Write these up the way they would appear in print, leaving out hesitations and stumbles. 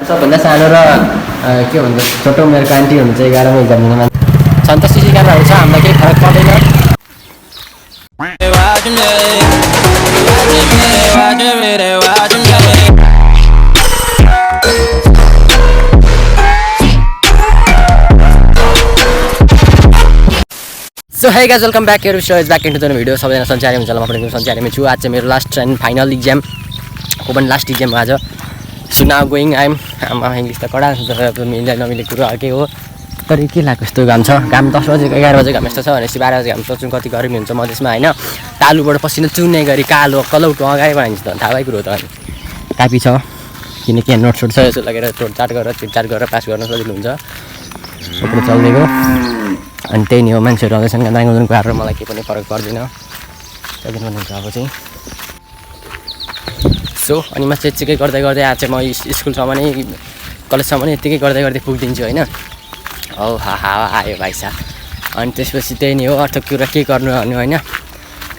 सबभन्दा सानो र के भन्छ छोटो मेरो आन्टी हुनुहुन्छ 11मा एक्जाम दिन मान्छे छन् त सिसी क्यामेराहरू छ हामीलाई केही फरक पर्दैन so hey guys welcome back here is back into the video सबैजना सञ्चारी हुन्छ म पनि सञ्चारीमै छु आज चाहिँ मेरो लास्ट एन्ड फाइनल एक्जाम को पनि लास्ट एक्जाम आज so now going I'm English त कडा मिल्दैन नमिले कुरो के हो तर के लाग्यो यस्तो घाम छ घाम 10 बजेको 11 बजे घाम यस्तो छ भनेपछि 12 बजे घाम सोच्नु कति गर्मी हुन्छ मधेसमा होइन तालुबाट पसिना चुन्ने गरी कालो कलौटो अगाडि बनाइन्छ त थाहा भएको कुरो त अनि कापी छ किनकि नोटसोट छ यसो लगेर तोडचाट गरेर चिटचाट गरेर पास गर्न सजिलो हुन्छ सबै चल्दैको अनि त्यही नि हो मान्छेहरू आउँदैछन् दाङुनको आएर मलाई केही पनि फरक पर्दैन त्यही पनि हुन्छ अब चाहिँ सो अनि म चेकचेकै गर्दै गर्दै आज चाहिँ म स्कुलसम्म नै कलेजसम्म नै यत्तिकै गर्दै गर्दै पुगिदिन्छु होइन औ हावा आयो भाइ साहब अनि त्यसपछि त्यही नि हो अर्थ कुरा के गर्नु भन्नु होइन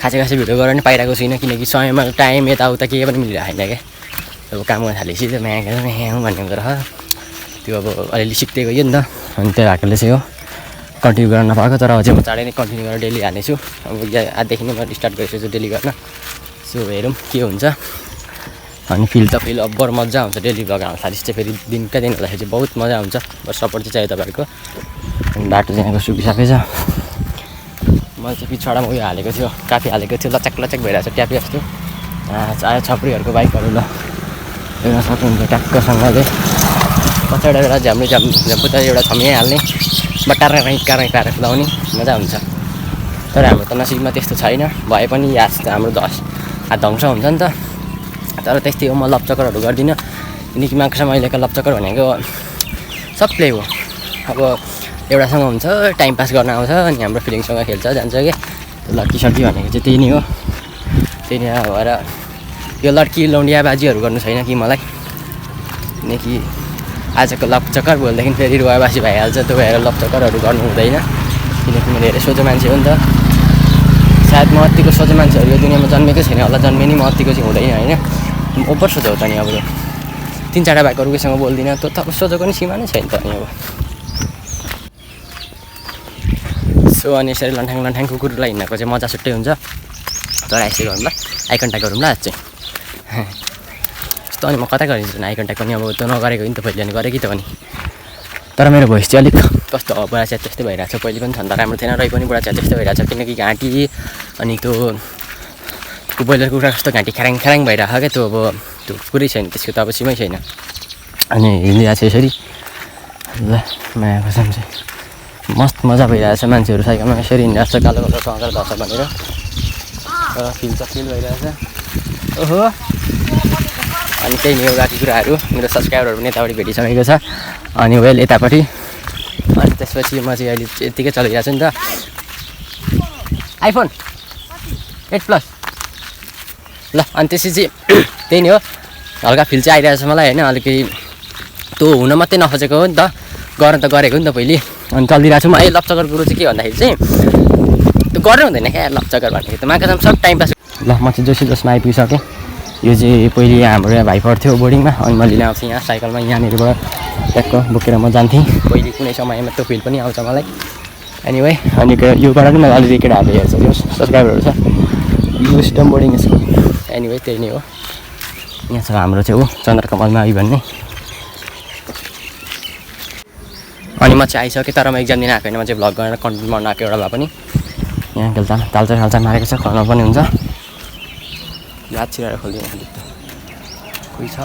खासै भिडियो गरेर नि पाइरहेको छुइनँ किनकि समयमा टाइम यताउता केही पनि मिलिरहेको छैन क्या अब काम गर्न थालेपछि त्यो म्याँ भन्ने हुँदो रहेछ त्यो अब अलिअलि सिक्दै गयो नि त अनि त्यही भएकोले चाहिँ हो कन्टिन्यू गर्न नपाएको तर अझै म चाँडै नै कन्टिन्यू गरेर डेली हाल्नेछु अब आजदेखि नै म स्टार्ट गरिसकेछु डेली गर्न सो हेरौँ के हुन्छ अनि फिल त फिल अब्बर मजा हुन्छ डेली भ्लग हाल्नु थालेपछि चाहिँ फेरि दिनका दिन हुँदाखेरि चाहिँ बहुत मजा हुन्छ बस सपोर्ट चाहिँ चाहियो तपाईँहरूको अनि बाटो चाहिँ सुकिसकेको छ मैले चाहिँ पछाडा उयो हालेको थियो काफी हालेको थियो लचक लचक भइरहेको छ ट्यापी जस्तो आयो छपरीहरूको बाइकहरू ल हेर्न सक्नुहुन्छ ट्याक्कसँगले पछाडि एउटा झ्याम्पु त एउटा थमिहाल्ने बट्टार कारै पारेर कुदाउने मजा हुन्छ तर हाम्रो त नसिबमा त्यस्तो छैन भए पनि याद हाम्रो 10 हात ध्वंस हुन्छ नि त तर त्यस्तै हो म लपचक्करहरू गर्दिनँ किनकि मार्क्समा अहिलेको लपचक्कर भनेको सबले हो अब एउटासँग हुन्छ टाइम पास गर्न आउँछ अनि हाम्रो फिलिङसँग खेल्छ जान्छ क्या लड्की सड्की भनेको चाहिँ त्यही नै हो त्यही नै भएर यो लड्की लौन्डियाबाजीहरू गर्नु छैन कि मलाई किनकि आजको लपचक्कर बोल्दाखेरि फेरि रुवाबासी भइहाल्छ त्यो भएर लपचक्करहरू गर्नु हुँदैन किनकि म धेरै सोझो मान्छे हो नि त सायद म अत्तिको सोझो मान्छेहरू यो दुनियाँमा जन्मेकै छैन होला जन्मे नि म अत्तिको चाहिँ हुँदैन होइन ओभर सोझो हो त नि अब 3-4 बाइक अरूकैसँग बोल्दिनँ त्यो त सोझोको नि सीमा नै छैन त नि अब सो अनि यसरी लन्ठाङ कुकुरलाई हिँड्नको चाहिँ मजा छुट्टै हुन्छ तर यसरी गरौँ ल आई कन्ट्याक्ट गरौँ ल आज चाहिँ यस्तो अनि म कता गरिदिन्छु आई कन्ट्याक्ट पनि अब त्यो नगरेको नि त पहिले अनि गरेँ कि त पनि तर मेरो भोइस चाहिँ अलिक कस्तो हो बुढा चिया त्यस्तै भइरहेको छ पहिले पनि छन् त राम्रो थिएन रही पनि बुढा चिया त्यस्तै भइरहेको छ किनकि घाँटी अनि त्यो ब्रोइलर कुखुरा कस्तो घाँटी ख्याराङ भइरहेको क्या त्यो अब त्यो कुरै छैन त्यसको त अब सीमै छैन अनि हिँडिरहेको छ यसरी ल माया कसम चाहिँ मस्त मजा भइरहेको छ मान्छेहरू साइकलमा यसरी हिँडिरहेको छ कालो कालो कङ्कर धर्छ भनेर फिल त फिल भइरहेछ ओहो अनि त्यही नि हो बाँकी कुराहरू मेरो सब्सक्राइबरहरू पनि यतापट्टि भेटिसकेको छ अनि वेल यतापट्टि अनि त्यसपछि म चाहिँ अहिले यत्तिकै चलिरहेको छु नि त आइफोन 8 प्लस ल अनि त्यसपछि त्यही नै हो हल्का फिल चाहिँ आइरहेको छ मलाई होइन अलिकति त्यो हुन मात्रै नखोजेको हो नि त गर्न त गरेको नि त पहिले अनि चलिरहेको छु म अहिले लपचक्कर कुरो चाहिँ के भन्दाखेरि चाहिँ त्यो गर्नु हुँदैन क्या लपचक्कर भनेको त मान्छे सब टाइम पास ल म चाहिँ जसमा आइपुगिसकेँ यो चाहिँ पहिले हाम्रो यहाँ भाइ पर्थ्यो बोर्डिङमा अनि मैले लिन आउँथेँ यहाँ साइकलमा यहाँनिरबाट ट्याक्क बोकेर म जान्थेँ पहिले कुनै समयमा त्यो फिल पनि आउँछ मलाई एनिवे अनि योबाट पनि मैले अलिअलि केटाहरूले हेर्छ यो सब्सक्राइबरहरू छ यो सिस्टम बोर्डिङ स्कुल एनिवे त्यही नै हो यहाँ छ हाम्रो चाहिँ हो चन्द्रकमलमा आई भन्ने अनि म चाहिँ आइसकेँ तर म एक्जाम दिन आएको होइन म चाहिँ भ्लग गरेर कन्टेन्ट बनाउनु आएको एउटा भए पनि यहाँ तालचा मारेको छ खुवाउनु पनि हुन्छ हात छिराएर खोलिदिउँ अलिक त कोही छ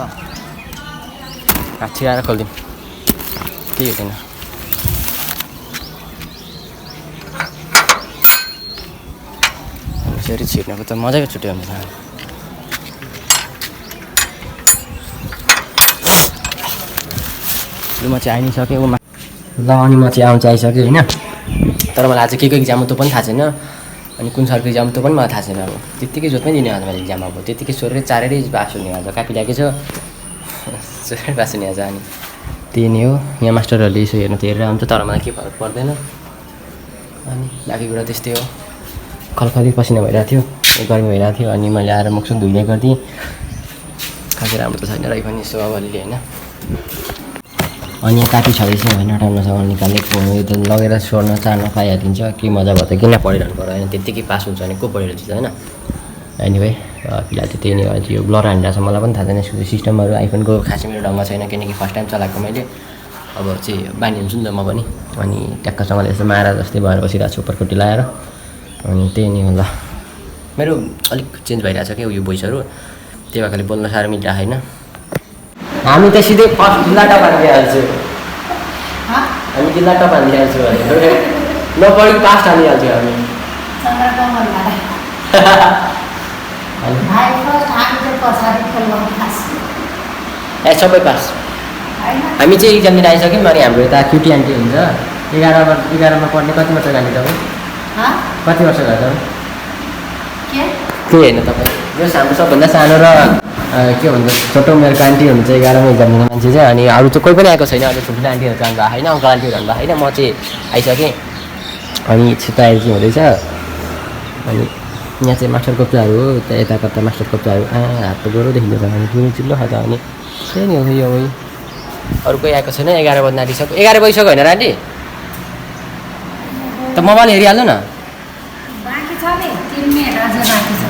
हात छिराएर खोलिदिउँ केही हुँदैन यसरी छिर्नको त मजाको छुट्टै हुन्छ लु म चाहिँ आइ नै सकेँ ल अनि म चाहिँ आइसकेँ होइन तर मलाई आज के एक्जाम हो त्यो पनि थाहा छैन अनि कुन सरको एक्जाम त्यो पनि मलाई थाहा छैन अब त्यत्तिकै जोत्नै दिने आज मैले एक्जाम अब त्यत्तिकै सोरेर चारेरै पास हुने आज कापी ल्याएको छ सोरेर पास हुने आज अनि त्यही नै हो यहाँ मास्टरहरूले यसो हेर्नु त हेरेर आउँछ तर मलाई के फरक पर्दैन अनि बाँकी कुरा त्यस्तै हो खलखली पसिना भइरहेको थियो गर्मी भइरहेको थियो अनि मैले आएर मुखसुख धुइदिए गरिदिएँ खासै राम्रो त छैन रही पनि यसो अब अलिअलि होइन अनि यहाँ कापी छँदैछ होइन टाउनसम्म निकालेको यो त लगेर सोर्न चार्न पाइहालिन्छ के मजा भयो त किन पढिरहनु पर्यो होइन त्यत्तिकै पास हुन्छ भने को पढिरहन्छ होइन एनिवे फिलहाल चाहिँ त्यही नै हो यो ब्लर हानिरहेको छ मलाई पनि थाहा छैन यसको सिस्टमहरू आइफोनको खासै मेरो ढङ्ग छैन किनकि फर्स्ट टाइम चलाएको मैले अब चाहिँ बानी हुन्छु नि त म पनि अनि ट्याक्कसँगले यसो मारा जस्तै भएर बसिरहेको छु उपरखुट्टी लगाएर अनि त्यही नै हो ल मेरो अलिक चेन्ज भइरहेछ क्या यो भोइसहरू त्यही भएकोले बोल्न साह्रो मिलिरहेको होइन हामी त सिधै फर्स्ट जिल्ला टप हानिदिइहाल्छु हामी जिल्ला टप हानिदिइहाल्छु नपढी पास हानिहाल्छौँ हामी ए सबै पास हामी चाहिँ इक्जाम दिन आइसक्यौँ अनि हाम्रो यता क्युटी आन्टी हुन्छ 11मा पढ्ने कति वर्ष जाने तपाईँ कति वर्ष घर तपाईँ त्यही होइन तपाईँ जस हाम्रो सबभन्दा सानो र के भन्छ छोटो उमेरको आन्टी हुनुहुन्छ 11मा इक्जाम दिने मान्छे चाहिँ अनि अरू चाहिँ कोही पनि आएको छैन अहिले ठुल्ठुलो आन्टीहरू जानुभएको होइन अङ्कल आन्टीहरू जानुभएको होइन म चाहिँ आइसकेँ अनि तयारी चाहिँ हुँदैछ अनि यहाँ चाहिँ मास्टर कप्चाहरू हो यता कता मास्टर कप्चाहरू हात त गोरो देखिन्छ अनि पुरै चिल्लो खान्छ अनि त्यही नै हो यो अरू कोही आएको छैन 11 बज्न आँटिसक्यो 11 बजिसक्यो होइन आन्टी त मोबाइल हेरिहाल्नु न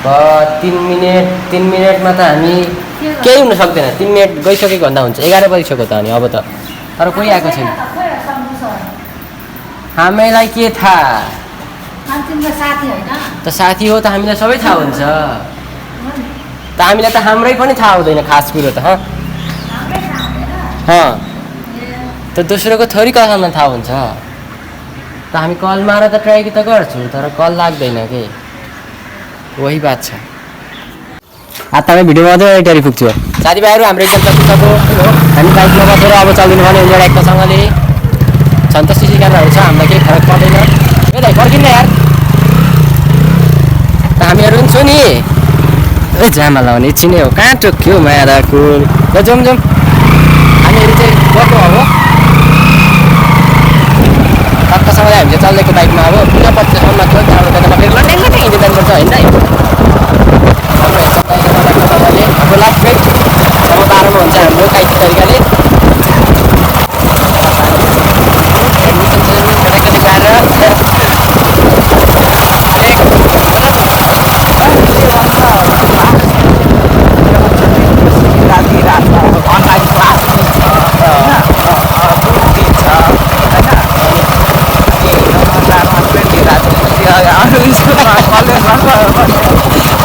3 मिनटमा त हामी केही हुन सक्दैन 3 मिनट गइसकेको भन्दा हुन्छ 11 बजिसक्यो त अनि अब त तर कोही आएको छैन हामीलाई के थाहा त साथी हो त हामीलाई सबै थाहा हुन्छ त हामीलाई त हाम्रै पनि थाहा हुँदैन खास कुरो त त दोस्रोको थोरै कसैलाई थाहा हुन्छ त हामी कल मार त ट्राई त गर्छु तर कल लाग्दैन के वही बात छ हातमा भिडियो मात्रै एडिटरी पुग्छु साथीभाइहरू हाम्रो एक्जाम सकिसक्यो हामी बाइकमा बसेर अब चलिनु भने हुन्छ एकतासँगले छन् त सिसी क्यामेराहरू छ हामीलाई केही फरक पर्दैन ए दाइ फर्किन्न यार त हामीहरू पनि छु नि ए जामा लाउने एकछिनै हो कहाँ टोक्यो माया कुल ल जाउँ हामीहरू चाहिँ गएको अब टक्कसँगले हामी चाहिँ चल्देको बाइकमा अब पुरा 50सम्म थियो त्यहाँबाट फेरि लट्याङ हिँड्दै जानुपर्छ होइन हाम्रो लास्ट ब्रेक 12:30 हुन्छ हाम्रो काहीँ तरिकाले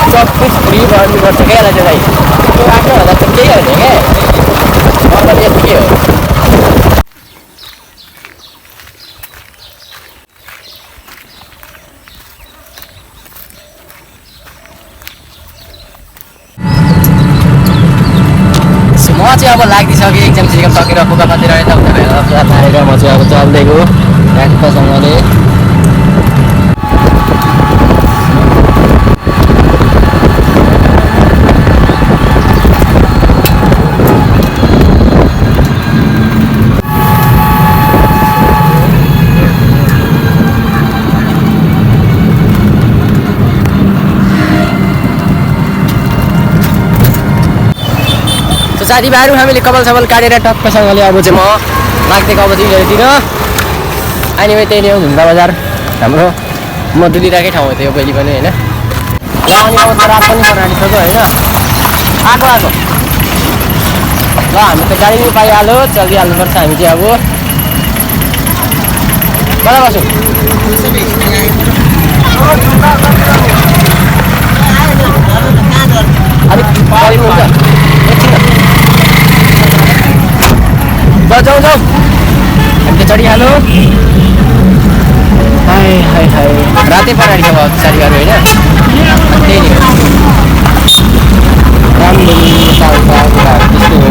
सब कुछ फ्री गर्नुपर्छ क्या यसलाई चाहिँ त्यो आफ्नो हुँदा त केही होइन क्या नर्मली यतिकै हो म चाहिँ अब लाग्दिसकेँ एक्जाम सकेर फुका मात्रै रहेछ पुरा पारेर म चाहिँ अब चल्दैको ट्याक्कसँगले साथीभाइहरू हामीले कपाल सपाल काटेर टक्कसँगले अब चाहिँ म लाग्दिएको अब दिनहरूतिर अनि त्यही नै हो घुम्दा बजार हाम्रो म डुलिरहेकै ठाउँ हो त्यो पहिले पनि होइन ल अनि अब त रात पनि बनाइसक्यो होइन आएको ल हामी त गाडी पनि पाइहाल्यो चलिहाल्नुपर्छ हामी चाहिँ अब कता बस्यौँ अलिक हुन्छ जाउँ हामी त चढिहाल्यो हाय हाय हाय रातै पराडी छ अब साथीहरू होइन त्यही नै राम्रो कुराहरू त्यस्तो हो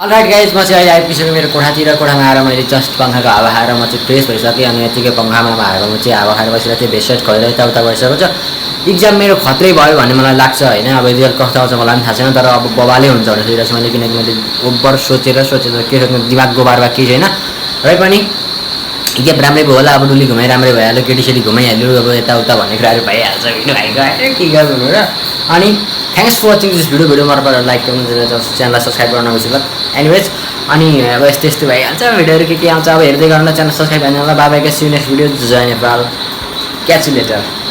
अलराइट गाइज म चाहिँ अहिले आइपुगिसकेँ मेरो कोठातिर कोठामा आएर मैले जस्ट पङ्खाको हावा खाएर म चाहिँ फ्रेस भइसकेँ अनि यतिकै पङ्खामा आएर म चाहिँ हावा खाएर बसिरहेको थिएँ बेडसेट खोलेर यताउता भइसकेको छ इक्जाम मेरो खत्रै भयो भन्ने मलाई लाग्छ होइन अब रिजल्ट कस्तो आउँछ मलाई पनि थाहा छैन तर अब बबालै हुन्छ भनेर सोचिरहेको छु मैले किनकि मैले ओभर सोचेर के दिमाग गोबारमा केही छैन र पनि इक्जाम राम्रै भयो होला अब डुली घुमाइ राम्रै भइहाल्यो केटीसेटी घुमाइहाल्यो अब यताउता भन्ने कुराहरू भइहाल्छ होइन भाइको के गर्नु र अनि thanks for watching this video मन परेर लाइक च्यानललाई सब्सक्राइब गर्न नबिर्सनु एनिवेज अनि अब यस्तो यस्तो भइहाल्छ भिडियोहरू के आउँछ अब हेर्दै गर्नु च्यानल सब्सक्राइब गर्नु होला बाबाको सी नेक्स्ट भिडियो जय नेपाल क्याच यु लेटर